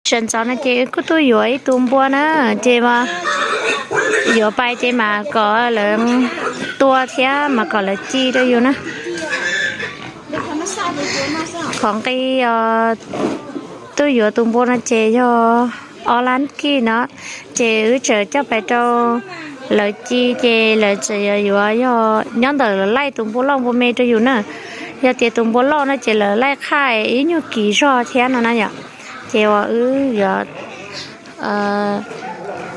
Sawv ntxov no ces wb kuj tuaj yuav ib tug npua na, ces yuav pais ces mam kom lawv tua thiab mam kom lawv ci rau yus na. Qhov nqi os, tuaj yuav tus npua no ces yog ob lab kij no, ces wb tseem coj pais rau lawv ci ces lawv tseem yuav yuav yog nyob ntawm lawv laij tus npua loj npua me rau yus na. Yog tias tus npua loj no ces lawv laij qhaj ib nyuag kis zog thiab no na yom. Ces uas wb yuav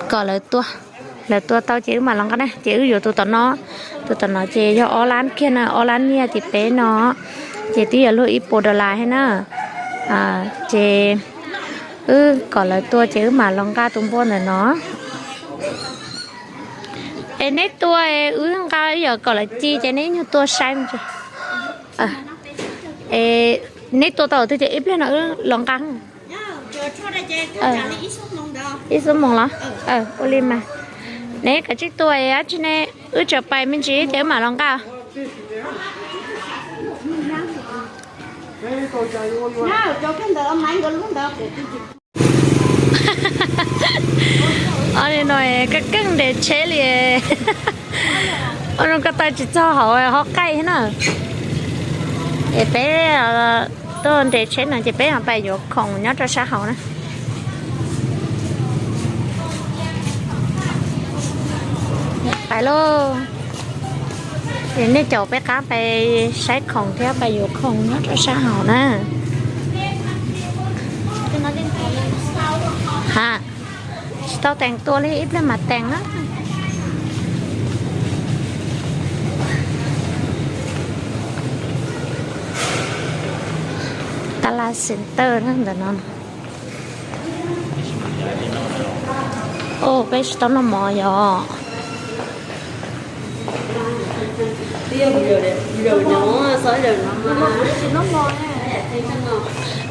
kom lawv tua, lawv tua tau ces wb mam los nqa na. Ces wb yuav tus tom no, tus tom no ces yog ob lab kiag na, ob lab nyiaj tim peb no, ces twb yog luag ib puas dollar thiab na. Ces wb kom lawv tua ces wb mam los nqa tus npua ntawm no. Es neb tua, wb nqa yog kom lawv ci ces neb nyuag tua saib. Neb tua tau twg ces ib pliag no wb los nqa. Ib xuab moos los? Ua li mas. Neb kav tsij tua dab tsi ne, wb tseem pais me ntsis ces wb mam los nqa. Li no koj keej nres tsheb li. Ua zoo ko taw tsis txog hauv, hauv qaij na. Es peb tuaj nres tsheb no ces peb pais yuav khoom nyob rau sab hauv na. Pais lauj. Es nej caum peb qab pais saib khoom thiab pais yuav khoom nyob rau sab hauv na. Ha, tsis tau teem tua li, ib pliag mam teem na. Tab laj center ntawm no. Peb tsis tau noj mov yom.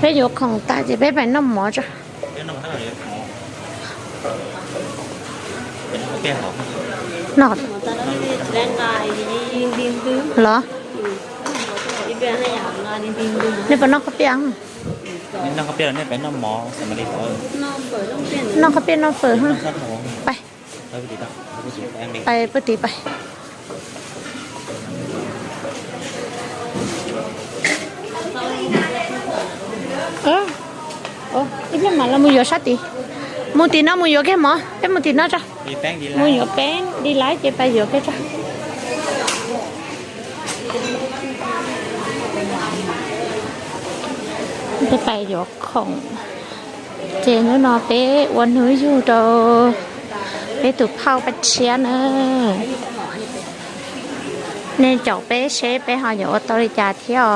Peb yuav khoom tag ces peb pais noj mov tso. Los? Nej puas noj koj piaj? Noj koj piaj noj fawm. Pais, pais pw tid pais. Ib pliag mam los mus yuav sab tid. Mus tim no mus yuav kiag mov, peb mus tim no tso. Mus yuav peb di laiv ces pais yuav kiag tso. Peb pais yuav khoom. Ces hnub no peb ua hnub yug rau peb tus phauj Paj Tshiab na. Nej caum peb seb peb ho yuav ua tau li cas thiab os.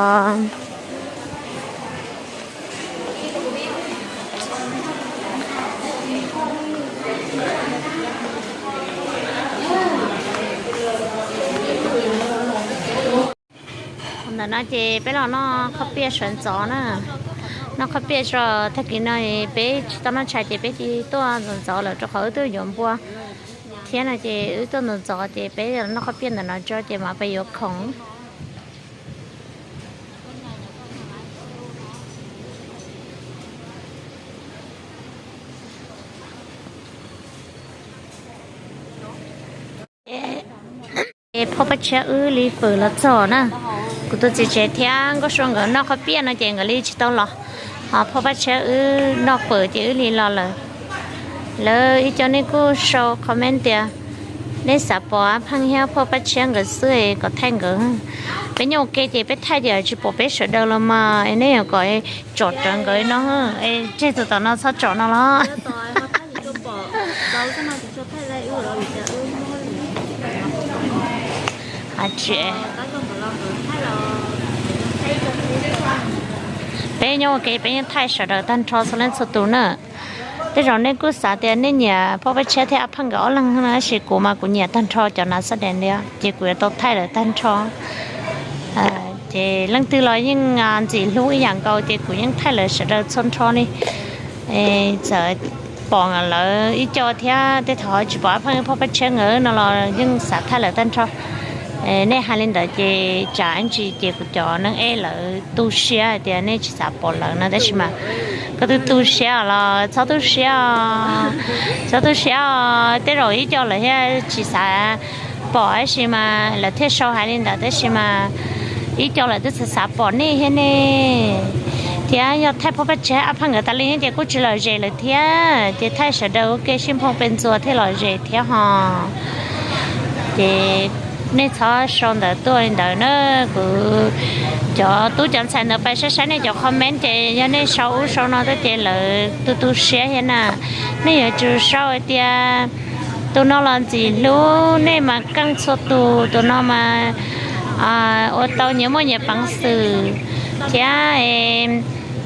Ntawm no ces peb los noj koj piaj sawv ntxov na. Noj koj piaj tso, tag kis no peb tsis tau noj tshais ces peb cia li tuaj ntxov ntxov lawm rau qhov wb tuaj yuav npua thiab no ces wb tuaj ntxov ntxov ces peb los noj koj piaj ntawm no tso ces mam pais yuav khoom. Phauj Paj Tshiab wb li fawm los txog na. Kuv tus txiv tsev thiab Nkauj Sua nkawd noj koj piaj no ces nkawd li tsis tau los. Ho phauj Paj Tshiab wb noj fawm ces wb li los lawm. Lawv ib co nej kuj sau comment tias nej xav pom Ab Pheej thiab phauj Paj Tshiab nkawd xwb kom thaij nkawd. Peb nyob ua ke ces peb thaij ces tsis pom peb sawv daws los mas es nej yuav kom tsom rawv nkawd no es tseg tus tom no txhob tsom no los. Peb nyob ua ke peb yeej thaij sawv daws tag nrho txhua leej txhua tus na. Tej zaum nej kuj xav tias nej nyiam phauj Paj Tshiab thiab Ab Pheej nkawd ob leeg no tab sis kuv mas kuv nyiam tag nrho cov nav xab dees li ces kuv yuav tau thaij lawv tag nrho. Ces leej twg los yeej ntxim hlub ib yam nkaus ces kuv yeej thaij lawv sawv daws txhua nrho li. Txawm pom lawv ib co thiab tej thaum tsis pom Ab Pheej phauj Paj Tshiab nkawd no los yeej xav thaij lawv tag nrho. Nej hais li ntawd ces tsam ib ntsis ces kuv cov neeg ej lawv tu siab hais tias nej tsis xav pom lawv no tab sis mas kuv Tu tu siab los txhob tu siab os, txhob tu siab os. Tej zaum ib co lawv thiaj tsis xav pom tab sis mas lawv thiaj sau hais li ntawd tab sis mas ib co lawv twb xav xav pom nej thiab ne. Thiab yog thaij phoj Paj Tshiab Ab Phaj nkawd tas li ces kuj tsis lom zem lawm thiab, ces thaij sawv daws ua ke sib nphoo pes ntxuas thiaj lom zem thiab ho. Ces nej txhob sau ntawv tuaj li ntawd na. Kuv cov tub cov ntxhais ntawd pais saib saib nej cov comment ces yog nej sau ub sau no tuaj ces lawv tu tu siab thiab na. Nej yuav tsum sau hais tias tus no los ntxim hlub nej mas keej txhua tus, tus no mas ua tau nyias muaj nyias peev xwm thiab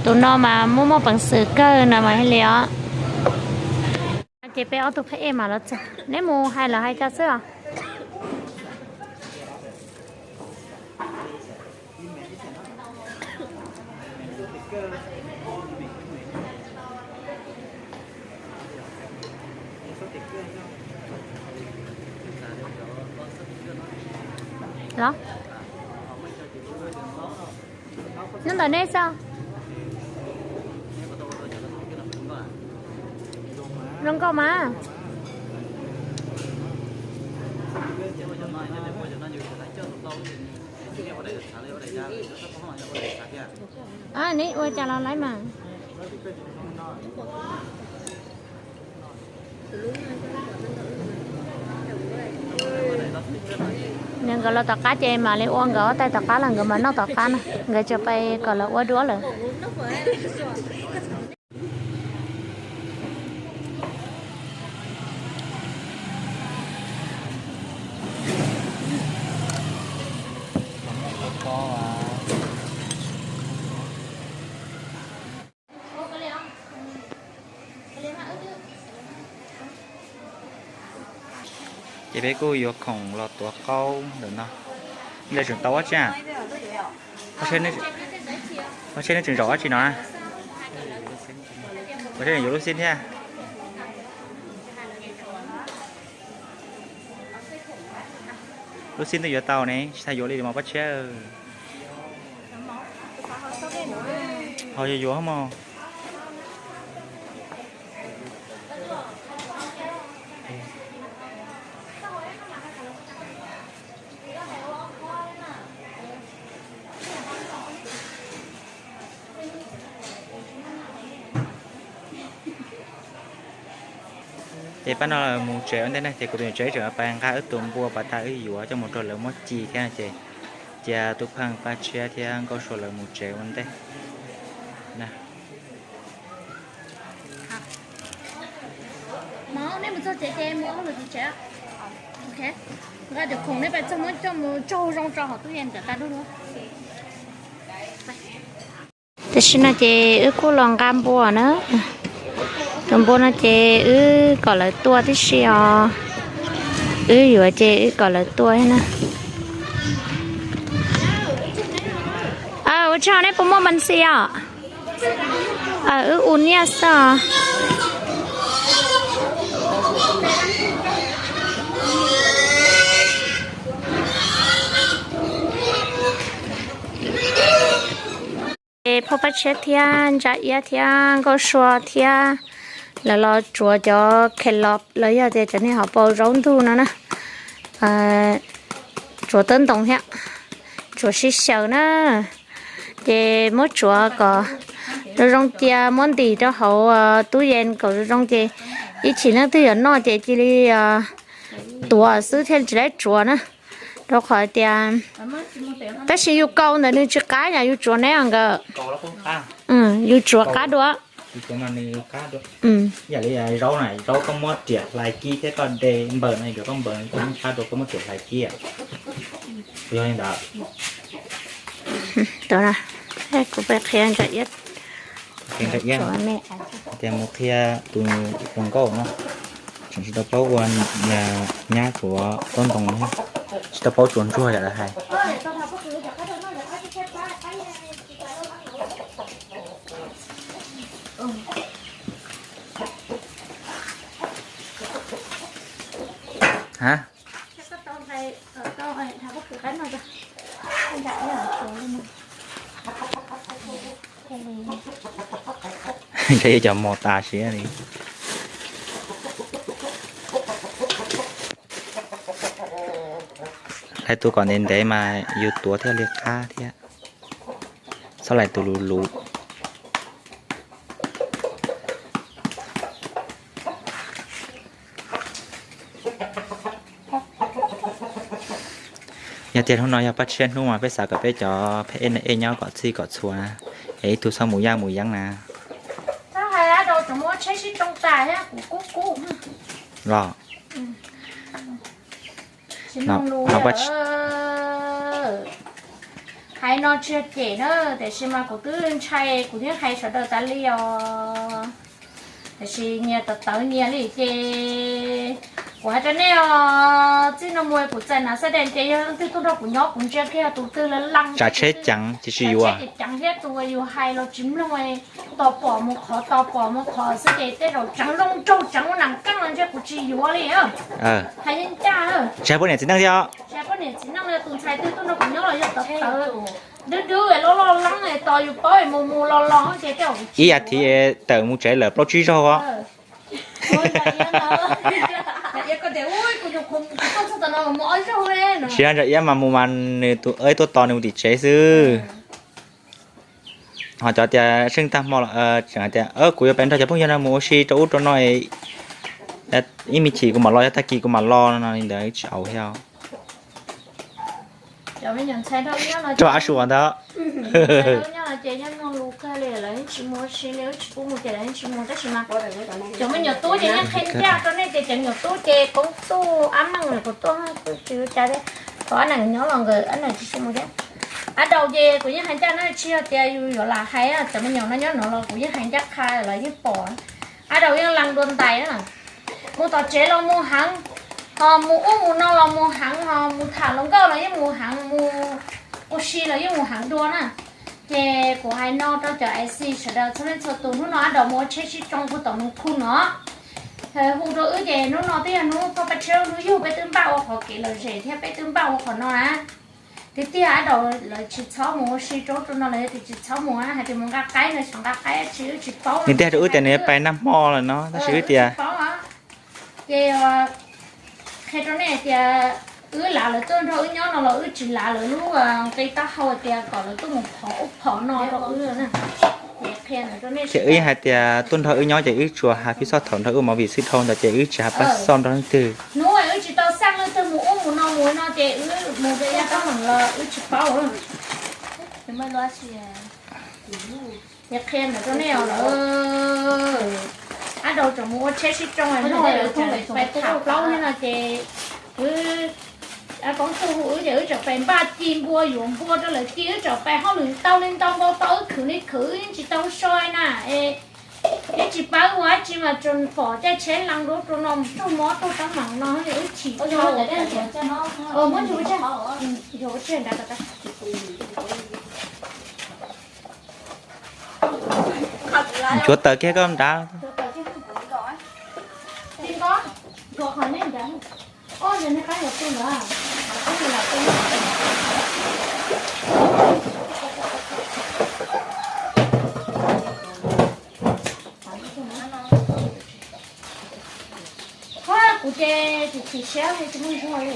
tus no mas muaj muaj peev xwm kawg no mas thiaj li os. Ces peb ob tug phab ej mas los txog, neb mus hais los hais cas xwb os. Los, nyob ntawm nej xwb. Zoo nkauj mas. Neb ua cas los laib mas. Nws nkawd los tom qab ces mam li ua nkawd ob tais tom qab los nkawd mam noj tom qab na, nkawd tseem pais kom lawv ua duab lawm. Ces peb kuj yuav khoom los tuav qaub ntawm no. Ntawm tseem tau ob tsi? Ua tsheb neb tseem zaum ob tsi no na? Ua tsheb yuav lub xib thiab. Lub xib twb yuav tau ne, tsis tas yuav li mos pob tshiab. Ho yuav yuav mos. Ces pab no mus tsev ua ntej na, ces kuv tus niam tsev tseem pais nqa wb tus npua pas tas wb yuav coj mus rau lawv muab ci thiab no ces cia tub Pheej, Paj Tshiab thiab Nkauj Sua lawv mus tsev ua ntej na. Nqa cov khoom nej pais txog muab coj mus tsaug zoo tso hauv tub yees ntawm tag lug. Tam sim no ces wb kuj los nqa npua na. Tus npua no ces wb kom lawv tua tib si os. Wb yuav ces wb kom lawv tua thiab na. Ua tsaug, nej puas muaj npa xi os? Wb ua niaj xwb os. Ces phauj Paj Tshiab thiab Ntsa Iab thiab Nkauj Sua thiab lawv los tsuav cov khelos los yog tias cov niag hauv paus zaub ntug no na. Tsuav tawb ntoo thiab, tsuav sib xyaw na. Ces muab tsuav kom zoo zoo cia muab ntim rau hauv tub yees kom zoo zoo ces ib chim leej twg yuav noj ces cia li tuav xwb thiaj tsis laib tsuav na. Rau qhov tias, tab sis yus kaus ntawm nws tsis qab yom, yus tsuav neb nkawd. Yus tsuav qab dua. Ib yam li zaub na, zaub koj muab riam hlais kib thiab koj de npaws no, koj npaws koj muab tshab rau koj muab riam hlais kib. Yog li ntawd. Kuv pais qhia Ntsa Iab, ces mus qhia tus hluas nkauj no, tseem tsis tau paub ua nyab tsuav tawb ntoo thiab, tsis tau paub tsuav ntsuag yam lawv hais. Ha? Ntshe yog cov mos tas siab li. Hlais tus kom ntev ntev mas yus tuav thiaj li qab thiab. Txhob hlais tus luv luv. Yog tias hnub no yog pab tshiab hnub mas peb xav kom peb cov pheej ej nyob kom txhij kom txhua na, es ib tug txhob mus yaj mus yeeb na. Los, hais no tsis yog cem na, tiam sis mas kuv twb ntshai kuv thiaj hais sawv daws tas li os. Tiam sis nyias tawv tawv nyias li ces kuv hais rau nej os, txij no mus kuv txais nav xab des ces yog leej twg tuaj nrog kuv nyob kuv ntsia kiag tus twg lawv lees tsam tsheb ceev ces tsis yuav, ceev thiab tus yus hais los tsis mloog, tos pom mus qhov tos pom mus qhov xwb ces tej zaum tseev zoo nraug tseev ua nam keej los ntshe kuv tsis yuav li. Hais yeej ncaj, tsis hais poj niam txiv neej thiab os, tsis hais poj niam txiv neej, tus ntxhais twg tuaj nrog kuv nyob los yog tawv tawv, dub dub loj loj leeb tos yus paub mus mus los los ces tej zaum ib yam thiv tawm mus tsev lawm plaub tsib zaug os. Tsis yog ntawm Iab mas mus mas nws tus tuaj tos nws mus tim tsev xwb. Ho cov tias seej tag hmo los tseem hais tias kuv yuav pab nrog cov phooj ywg no mus ua si rau ub rau no, ib me chim kuv mam los, yog tag kis kuv mam los no li ntawd tsis haum thiab. Rau av suav ntawd. Ces nyob no lus kawg li lawv yeej tsis mus ua si li, wb tsis pub mus ces lawv yeej tsis mus, tab sis mas cov me nyuam tub ces yeej qhia ncaj rau nej tias cov nyuam tub ces poob tuj ab meej lawm, kuv tuaj kuj tsis ua cas thiab. Thaum ab neem nyob los nkawd ab neem tsis mus thiab. Ab daus ces kuv yeej hais ncaj na, tsis yog tias yus yuav lam hais, cov me nyuam no nyob no los kuv yeej hais ncaj qha lawv yeej pom. Ab daus yeej lees dua ntais na. Mus tom tsev los mus heev, ho mus ub mus no los mus heev, ho mus tham hluas nkauj los yeej mus heev, mus ua si los yeej mus heev dua na. Ces kuv hais no rau cov A C sawv daws txhua leej txhua tus, hnub no ab daus mus ua tsheb sib tsoo puag tom Moos Khu no. Hu rau wb ces hnub no twb yog hnub paj paj tshiab hnub yug, peb twb npaj ua qhov kev lom zem thiab peb twb npaj ua qhov no na. Tiag tiag ab daus lawv tsis txhob mus ua si rau ub rau no, lawv tias tsis txhob mus, hais tias mus nqa qaib no, tsis nqa qaib tsis, wb tsis paub. Nws tias rau wb tias nws pais nag hmo lawm no, tab sis wb tias ces qhia rau nej tias wb lav lawv tuaj nrog wb nyob no los wb tsis lav lawv lub nqi taub hau tias kom lawv tuaj mus phom ub phom no rau wb na. Ces wb yeej hais tias tuaj nrog wb nyob ces wb tsuas hais phij xoj thaum nrog wb movie xwb, dhau ntawd ces wb tsis hais paj xoj nrog leej twg. Hnub wb tsis tau xaj leej twg mus ub mus no mus no ces wb mus rau yaj tab meem los wb tsis paub. Ces qhia ntawd rau nej os lawm. Ab daus tseem mus ua tsheb sib tsoo, npaj lawv tseem pais tham plaub thiab no ces wb, ab poob tuj hu wb ces wb tseem pais npaj ci npua yuav npua rau lawv ci, wb tseem pais hauj lwm ntau li ntau, npau taws wb khwv li khwv, wb yeej tsis tau so na. Es yeej tsis paub ua dab tsi mas tsuas pom caij tsheb lees rau ub rau no, tsuag mob tsuag tab meem no wb chim dhau. Muab ntsuag ua tsheb, ntsuag ua tsheb nrad. Nchuav taws kiag koj nrad. Kuv ces tsis chim siab li, tsis muaj ntsuag li.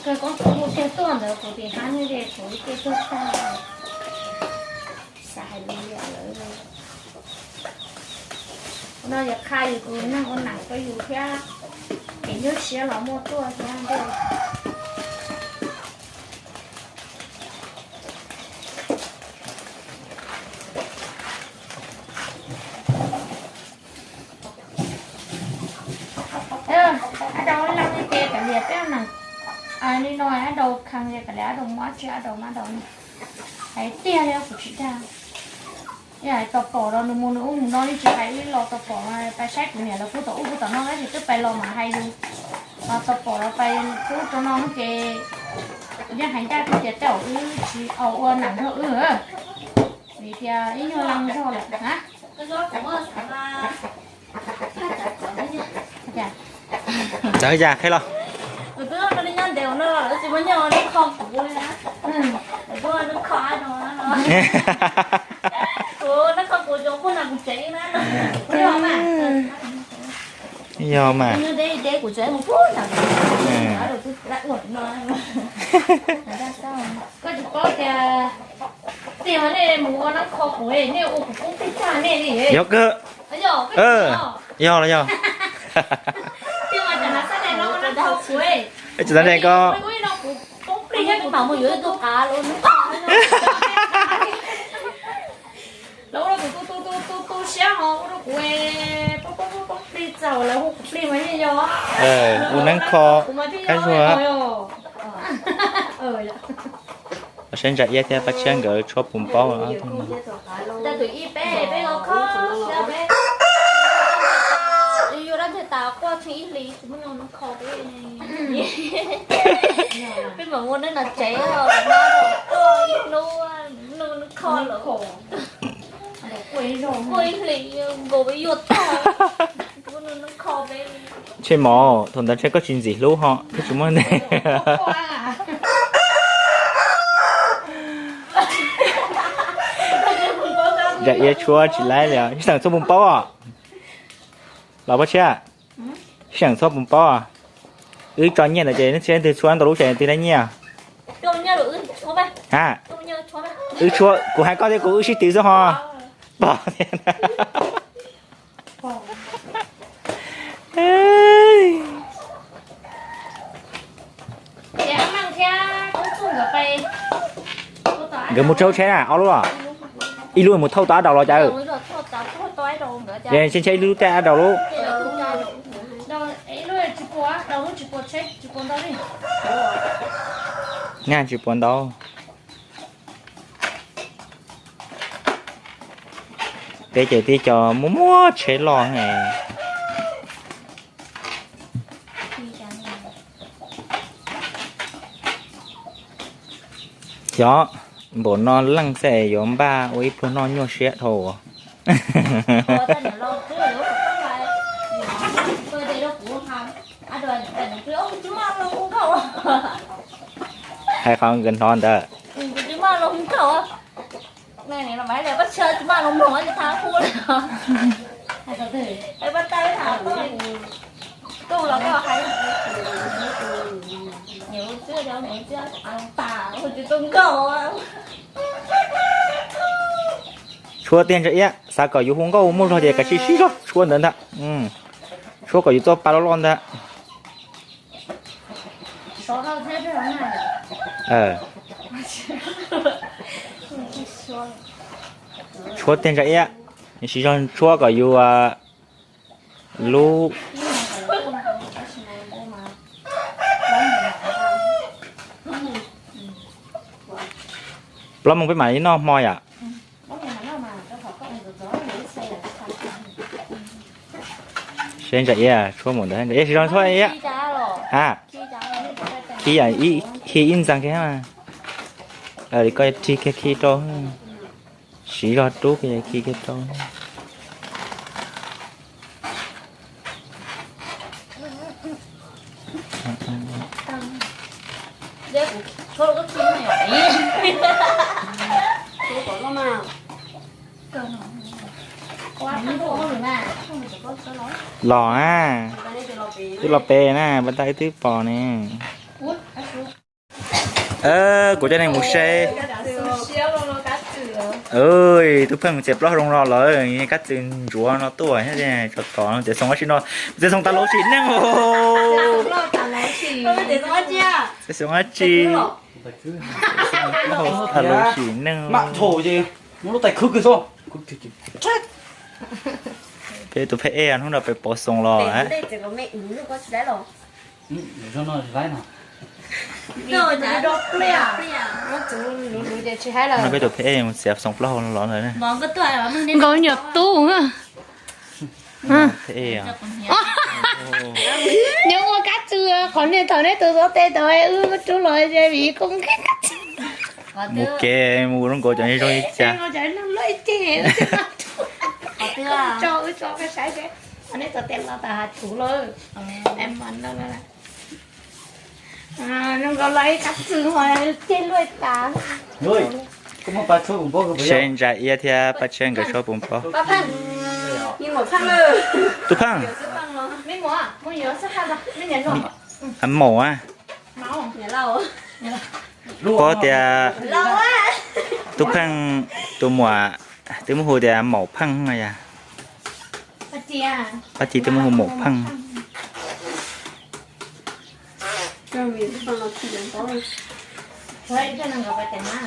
Kawg koob kuv hu kiag tuaj ntawd kuv tim hab ne, kuv ib ce tuag tag. Xav hais lus liam lawm. Ua no yog qha yus tus neeg ua neej rau yus thiab, kev nyuaj siab los muaj tuaj thiab ntej. Ab daus leej li ces kav liam peb neeg li no, ab daus kheev li kav liam, ab daus muab tsi, ab daus muab daus. Hais tiag li kuv tsis dag. Ib yam tos pom los nws mus nws ub mus no, yeej tsis hais wb los tos pom, pais saib kuv niam lawv pub tom ub pub tom no, tab sis twb pais los mam hais yus. Tos pom los pais pub rau no ces yeej hais ncaj tias tej zaum wb tsis ua neej nrog wb, vim tias ib nyuag leej zog lawm na. Ntawd yam qhia los. Kuv twb nyob ntev no lawm tsis muaj nyob nab kho kuv li na. Kuv nab kho kuv cov poj niam kuv Yog mas. Koj tsis paub tias tej no nej mus ua nab kho kuv, nej ua kuv poob plig tag nej li. Yog kawg. Yog los yog. Tsis tau ne ko. Los ua rau kuv tu tu tu tu tu tu tu siab ho ua rau kuv poob poob poob plig txaus lawv hu kuv plig mas yeej yog. Ua nab kho kab zuag. Saib Ntsa Iab thiab Paj Tshiab nkawd tshuab puv npaub. Yuav dab ntxwg tas quaj tsheej ib hlis tsis muaj nab kho peb. Peb mam muaj nab no tsev, nab tuaj ib hnub, nab kho lawm. Quaj ib hlis nkaus peb yuag tag. Nab kho peb. Ntshe mov thaum ntawd ntshe koj tsis ntxim hlub ho thiaj tsis muaj nab. Ntsa Iab tshuab tsis laib li, sij hawm tshuab puv npaub os. Los Paj Tshiab, sij hawm tshuab puv npaub os. Wb tso nyiaj ntawd ces neb txhia leej twg tshuab ntau lub ces leej twg tau nyiaj. Ha, wb tshuab, kuv hais koj thiab kuv wb sib twv xwb ho. Pog thiab. Nkawd mus tsaug tsheb na, ob lub los? Ib lub mus thauj tau ab daus los cas? Ntshe ntshe ib lub tej ab daus lub. Nyaj tsis puas ntau. Peb ces tib co muaj muaj tsheb loj. Xyov, npaum no leej xwb yuav npaj ua ib pluag noj nyuaj siab dhau. Hais qhov nkawd hnov ntawd. Tshuab tiag Ntsa Iab, xav kom yus hu nkauj muaj zog ces kav tsij sib zog tshuab ntawd ntag. Tshuab kom yus txoj pa loj loj ntag. Tshuab tiag Ntsa Iab, sib zog tshuab kom yus lub plaub moos peb mam li noj hmo yom. Seb Ntsa Iab tshuab mus ntawd, Ntsa Iab sib zog tshuab Iab. Ha, khi ib ntxees kiag, koj khi rau, sib zog rub khi kiag rau. Los na, twb los pem na, pas tag wb twb pom ne. Kuv coj nej mus saib. Tus pheej txiav plaub hau zoo los lawm, kab txwv ntsuav no tuaj, tso tom txiav xoo dab tsi no, txiav xoo tas lub sim neej. Txiav xoo dab tsi? Plaub hau tas lub sim neej. Peb tus pheb ej hnub no pem pov xoo los. No peb tus pheb ej mus txiav xoo plaub hau los ntawd. Nkaus nyuam tub. Pheb ej. Nyob ua kab txwv qhov niag thaum neb tus xov tes tau wb rub los vim koj nqhis kab txwv. Mus kev mus zoo nkaus cov zoo li cas. Tso wb tso peb saib seb, neb xov tes los tas hav thuv lawm. Zoo nkaus los ib kab txwv ho ceg luaj tas. Seb Ntsa Iab thiab Paj Tshiab nkawd tshuab puv npaub. Tub Pheej, maum a, pom tias Tub Pheej tus muam twb muab hu tias Maum Pheej no yog, Paj Ci twb muab hu Maum Pheej.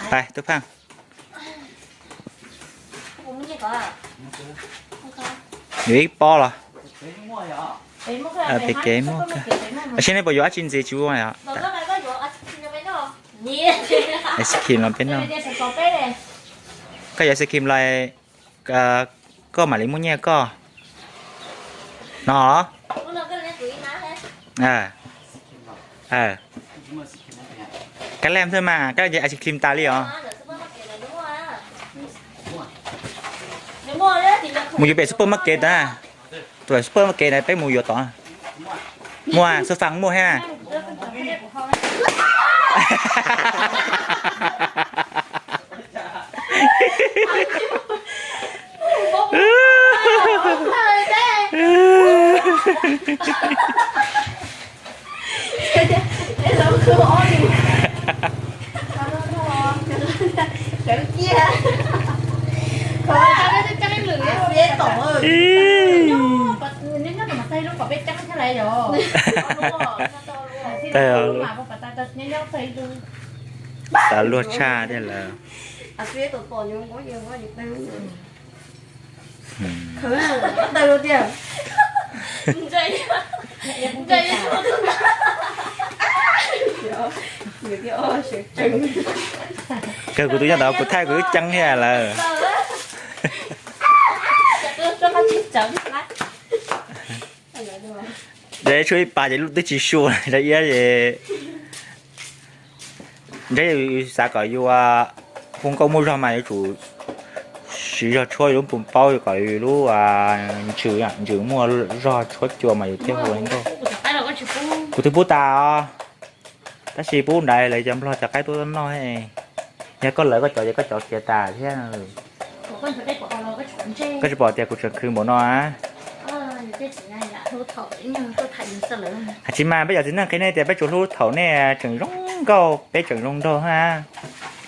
Pais Tub Pheej, yuav ib pob los? Pem kev muaj kawg. Seb nej puas yuav dab tsi ntxiv tsis ua os? Ice cream los peb noj. Koj yuav ice cream los koj mam li muab nyiaj koj no. Kab lem xwb mas, kab lem ces ice cream tas li os. Mus yuav pem supermarket na. Tus supermarket na peb mus yuav tod. Muaj xab fas muaj thiab. Xav luag tshaj thiab lawm. Kawg kuv tus nyob tod kuv thaij kuv twb ceeb thiab lawm. Ntshe tshuav ib pas ces lub twb tsis su, ntshe iab es ntshe yus xav kom yus hu nkauj muaj zog mas yuav tsum siv zog tshuab yus lub npus paub kom yus lub ntsws, ntsws muaj zog tshuab cua mas yus thiaj hu nkauj. Kuv twb pub tas os, tab sis pub ntawd lawv cov nplog cov qaib tuaj noj. Yog koj lawv koj cov ces koj cov khiav tas thiab. Koj tsis pom tias kuv tseem khwv npaum no a? Hais tsis mas peb cov txiv neej qhia nej tias peb tsuas hlub thaum nej tseem zoo nkauj, peb tseem zoo nraug na.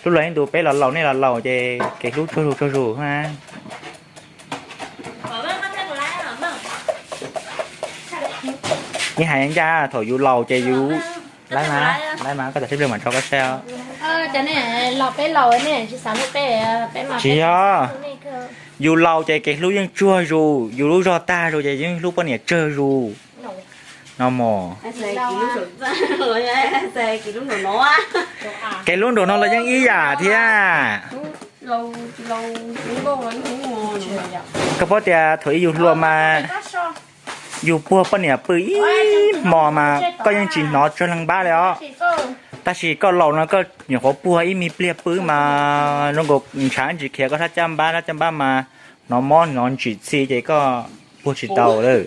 Hlub los ib ntus peb los laus nej los laus ces kev hlub tsuag zus tsuag zus na. Yeej hais ncaj thaum yus laus ces yus, laiv mas, laiv mas koj cov sib pliag mam tso koj saib os. Tsis yog, yus laus ces kev hlub yeej tsuag zus, yus lub zog tag zus ces yeej hlub poj niam tsawg zus no mog. Kev hlub nraum no los yeej ib yam thiab. Koj paub tias thaum ub yus hluas mas yus puag poj niam pw ib hmo mas koj yeej tsis hnov tsawg leeg npab li os. Tab sis koj laus no koj nyuam qhuav puag ib me pliag pw mas zoo nkaus ntshav ntsis khiav koj sab caj npab, sab caj npab mas hnov mob hnov ntsim txhi ces koj puag tsis tau lawm.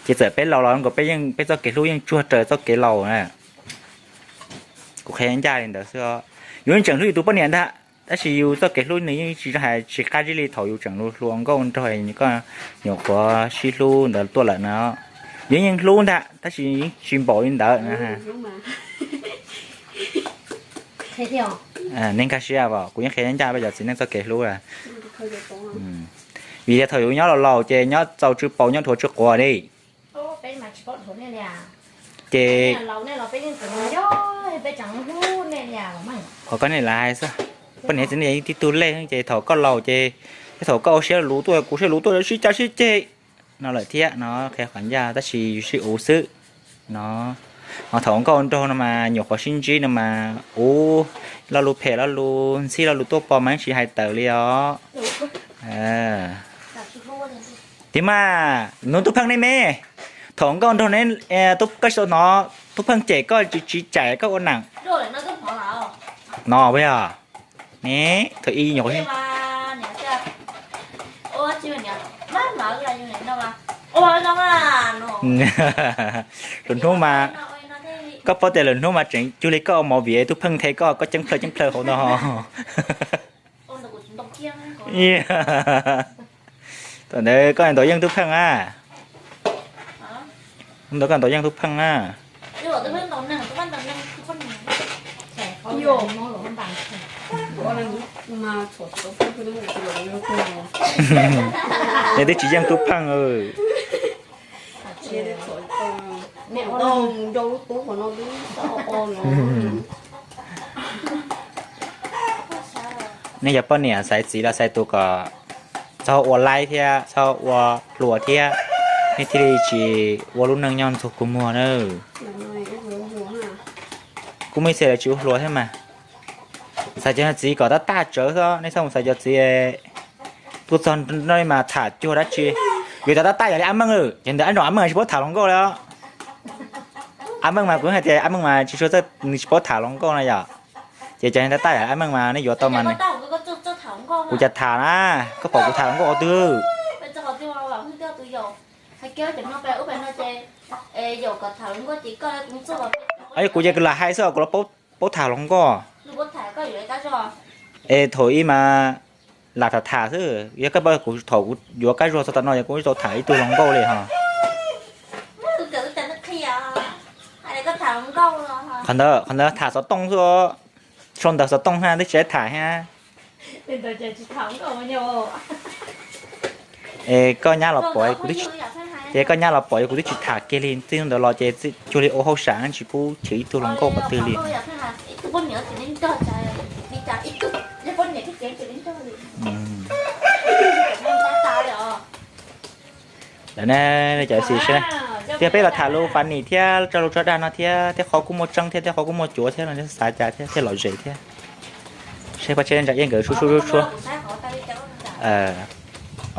Ces txawm peb laus los nkaus peb yeej, peb txoj kev hlub yeej tsuag raws txoj kev laus na. Kuv qhia ncaj li ntawd xwb os. Yus yeej tseem hlub yus tus poj niam ntag, tab sis yus txoj kev hlub nws yeej tsis hais tsis qab zib li thaum yus tseem hluas nkauj nraug, koj nyuam qhuav sib hlub ntawd tuaj lawm na. Yus yeej hlub ntag tab sis yeej tsis npaum li ntawd na. Nej nkag siab, kuv yeej qhia ncaj peb cov txiv neej txoj kev hlub. Vim tias thaum yus nyob laus laus ces nyob txaus tsw paus nyob dhuav tsw quav li. Ces qhov koj niam lawv hais xwb, poj niam txiv neej yeej tib tug lej ces thaum koj laus ces, thaum koj ua siab luv tuaj kuv siab luv tuaj sib cav sib ceg no lawm thiab no qhia qhov ncaj tab sis yus sib uv xwb no. Ho thaum nkauj nraug no mas nyuam qhuav sib ntsib no mas uv, lo lus phem lo lus ntxhib lo lus tuaj pom mas yeej tsis hais tawm li os. Tiag mas, hnov Tub Pheej ne me, thaum nkauj nraug ne, koj tsis tau hnov Tub Pheej cem koj tsis tsis cais koj ua neej no puas yog? Ne, thaum ub nyuam qhuav lwm hnub mas, koj paub tias lwm hnub mas tseem cuag li koj ua movie Tub Pheej them koj, koj ceeb plhaw ceeb plhaw hauv no. Ntawd koj ntaus yeej tub pheej a. Ntawd koj ntaus yeej tub pheej a. Nws twb tsis yeej tub pheej. Nej yog poj niam xaiv txiv los xaiv tus kom txhob ua laib thiab txhob ua hluas thiab, nej thiaj li tsis ua lub neej nyob ntxuag kua muag na. Kuj muaj ib txhia lawv tsis ua hluas thiab mas. Xav cov txiv kom tab taj tsawv xwb, nej txhob mus xav cov txiv tuaj txog no mas tham cuag dab tsi. Yuav tau tab taj yog li Ab Meej, ces ntawm Ab Meej tsis paub tham hluas nkauj li. Ab Meej mas kuv hais tias Ab Meej mas tsis tshua txawj, nws tsis paub tham hluas nkauj na yom. Ces cov tab taj yog Ab Meej mas nej yuav tau mas. Kuv cas tham na, koj pom kuv tham hluas nkauj qhov twg? Kuv ces lam hais xwb kuv los paub tham hluas nkauj. Es thaum ub mas lam tham tham xwb, yog koj paub kuv thaum kuv yuav Kab Zuag txog tav no yog kuv tsis tau tham ib tug hluas nkauj li ho. Qhov ntawd, qhov ntawd tham xov tooj xwb, sau ntawv xov tooj hab twb tsis tham hab. Es koj nyab los pom kuv twb, ces koj nyab los pom kuv twb tsis tham kiag li, txij hnub ntawd los ces cuag li ua hauj sam tsis pub chwv ib tug hluas nkauj qhov twg li. Lawm ne, cov xis, thiab peb los tham lus funny thiab tso lus tso dag no thiab, tej qhov kuj muaj tseeb thiab tej qhov kuj muaj cuav thiab no, xav cas thiab thiaj lom zem thiab. Saib Paj Tshiab ntsa iab nkawd suab suab suab suab.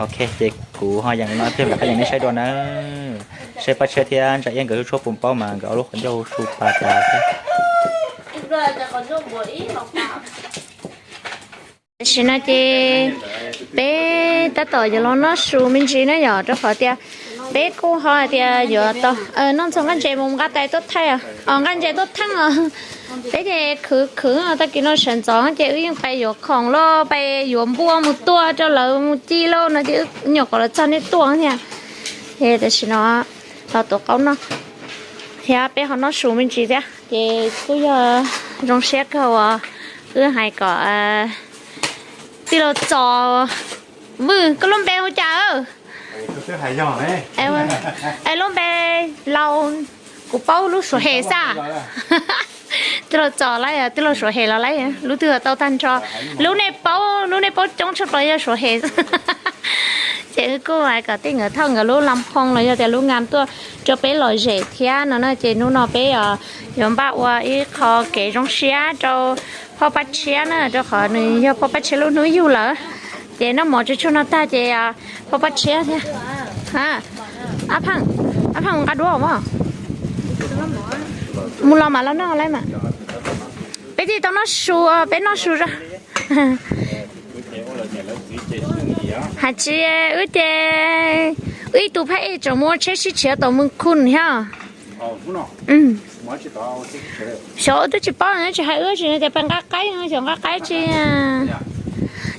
Ok, ces kuv ho yees no thiab rov qab yees nej saib dua nawb. Saib Paj Tshiab thiab ntsa iab nkawd suab suab puas paub mas nkawd ob lub qhov ncauj su pa tas thiab. Tam sim no ces peb tab tom yuav los noj su me ntsis na yom, rau qhov tias peb kuj ho hais tias yuav tau noj ntxuag nqaij ntses mus nqa tais tuaj thaij, os nqaij ntses tuaj theej os. Peb ces khwv khwv tag kis no sawv ntxov ces wb yeej pais yuav khoom lauj, pais yuav npua mus tua rau lawv mus ci lauj no ces wb nyuam qhuav los txog nej tuaj thiab. Ces tam sim no los tuav qaub noj thiab peb ho noj su me ntsis thiab ces kuj yog zoo siab kawg uas wb hais kom tij laug Txos Vwj, koj lub npe hu cas? Es lub npe laus, kuv paub lub Suav Hem xwb. Tij laug Txos laib, tij laug Suav Hem los laib, lub twg tau tag nrho. Lub nej paub, lub nej paub coob tshaj plaws yog Suav Hem. Ces wb kuj hais kom tij nkawd thauj nkawd lub lam phoo los yog tias lub nkam tuaj rau peb lom zem thiab no na. Ces hnub no peb yuav npaj ua ib qho kev zoo siab rau phauj Paj Tshiab na, rau qhov nws yog phauj Paj Tshiab lub hnub yug lawm. Ces noj mov tsuag tsuag no tag ces phauj Paj Tshiab thiab. Ab Pheej, Ab Pheej mus nqa duab os. Mus los mas los noj lawm mas. Peb thiaj tau noj su, peb noj su zog. Hais tsis wb ces wb ib tug phab ej tseem mus ua tsheb sib tshiav tom Moos Khun thiab. Xyov wb twb tsis paub, tsis hais wb tsis tias pais nqa qaib, xyov nqa qaib tsis.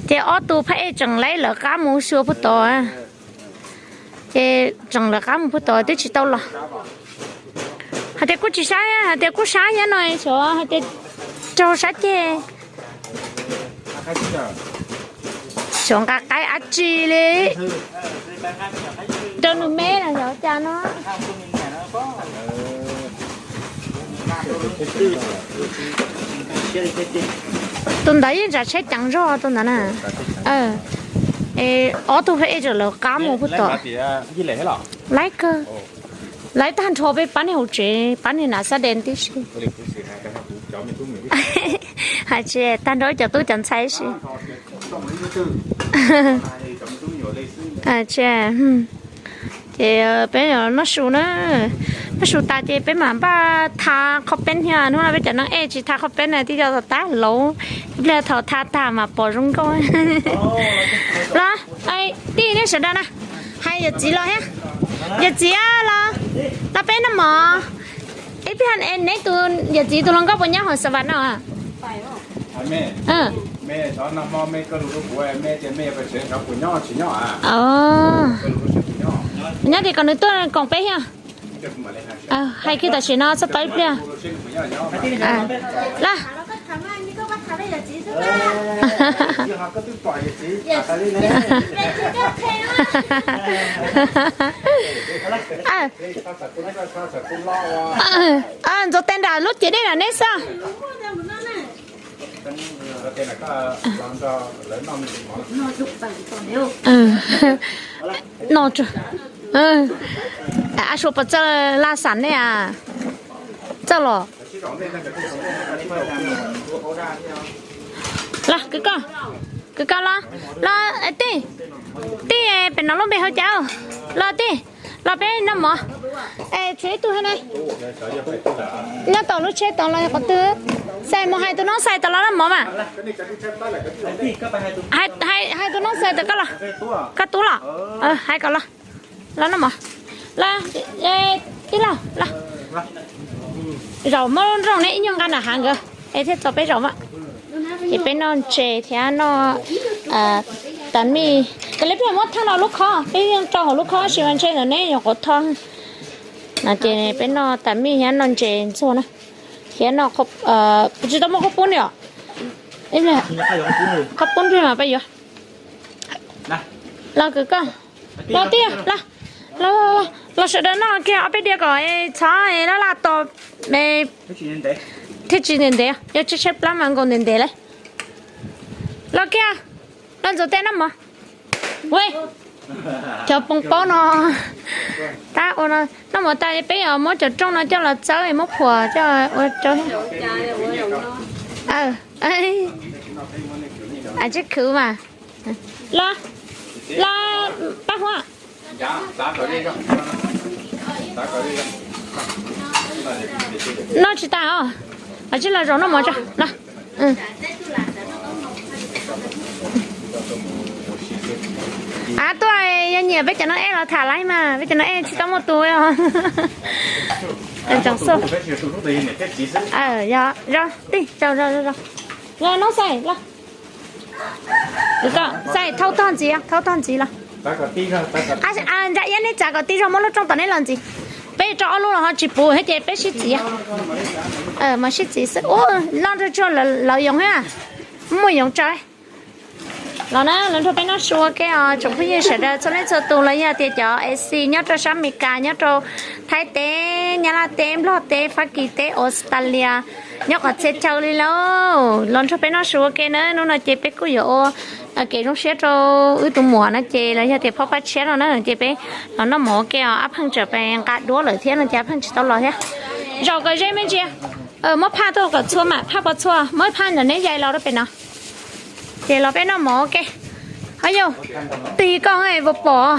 Ces ob tug phab ej tseem laib lawv qab mus xyuas puag tod. Ces tseem lawv qab mus puag tod twb tsis tau los. Hais tias kuj tsis sab, hais tias kuj sab thiab no, xyov hais tias raug sab ceg. Xyov nqa qaib dab tsi li. Rau nws me los xyov cas no. Tus ntawd yeej tsav tsheb ceev zog tus ntawd na. Ob tug phab ej tseem lawv qab mus puag tod. Laib kawg. Laib tag nrho peb pab niag hauv tsev, pab niag nam xab dees tib si. Hais tsis tag nrho cov tub cov ntxhais si. Ces peb noj su na, noj su tas ces peb mam npaj tha qhov peb thiab. Hnub no peb cov neeg ej tsis tha qhov peb na, twb yog tag laus, ib pliag thaum tha tag mas pom zoo nkauj. Los, tij nej sawv daws na, hais yawm txiv los thiab. Yawm txiv los, los peb noj mov. Ib pliag neb tus yawm txiv tus hluas nkauj puas nyob hauv Xav Vas no? Nyob tias kom nws tuaj koom peb thiab. Hais kiag tam sim no txhob tos ib pliag. Los, ntxuav tes nram lub ciav dej nram neb xwb. No, a, Suav puas txawj laj xam ne a? Txawj los? Los kwv koj, kwv koj los, los tij, tij pem no lub npe hu cas? Los tij, los peb noj mov. Es tshuav ib tug hauv ne, nyob tom lub tsheb tod los qhov twg? Xais mus hais tus noob xais tod los noj mov mas. Hais tus noob xais tod koj los, koj tub los, hais kom los, los noj mov. Los, tij laug los. Zaum muab nrooj neb ib nyuag nqa nram hav nkawd es thiaj txaus peb zaum mas. Ces peb noj ntses thiab noj tas mij. Kav liam peb muab thaj no lub khob, peb yeej rau hauv lub khob sis mas ntshe ntawm neb nyuam qhuav tho. No ces peb noj tas mij thiab noj ntses ntxuag na, thiab noj, kuv tsis tau muaj qhaub poob li os. Qhaub poob ntseg mas peb yuav. Los kwv koj, los tij, los, los sawv daws noj kiag ob peb diav kom txhob laj laj tos thiaj tsis ntev ntev, yog tshaib tshaib plab mas nkaus ntev ntev li. Los kiag, los ntxuav tes noj mov. Ua cov poob pob no, tab ua no, noj mov tas peb yuav muab cov rooj no coj los txawb muab phuam coj ua rau. Tsib khwv mas. Los, los, Paj Huab, noj tsis tas os, tsij los zaum noj mov tso los. Av tuaj, yog nyiam peb cov noob ej los tham laiv mas, peb cov noob ej tsis tau muaj tus os. Zoo xwb. Yog, tij, zoo, zoo, zoo. Los noob xais los. Xais thauj tog ntxiv, thauj tog ntxiv los. Nram iab neb txav kom tij zog muab lub rooj tom neb los ntxiv. Peb rau ob lub los ho tsis puv thiab ces peb sib txiv. Mas sib txiv xwb. Ub, loj nrog tsuag lawv yoov thiab. Muaj yoov tsawv. Los na, los nrog peb noj su ua ke os tsoom phooj ywg sawv daws txhua leej txhua tus los yog tias cov A C nyob rau sab Amelikas, nyob rau Thaib teb, Nyab Laj teb, Nplog teb, Fab Kis teb, Australia, nyob qhov txhia chaw li lauj, los nrog peb noj su ua ke na. Hnub no ces peb kuj yuav ua kev zoo siab rau wb tus muam no ces los yog tias phob pab tshiab no na ces peb los noj mov ua ke os. Ab Pheej tseem nqa duab lawm thiab no ces Ab Pheej tsis tau los thiab. Zaum kom ze me ntsis. Muab phaj tuaj kom txhua mam phaj pov txhua, muab phaj ntawm neb yais los rau pem no. Ces los peb noj mov ua ke. Ho yog tig koj vau pom.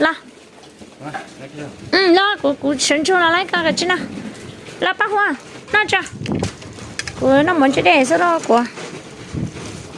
Los, los kuv, kuv sawv ntsug los lawm koj kav tsij noj. Los Paj Huab, noj tso. Kuv noj mov ntse dej xwb los kuv.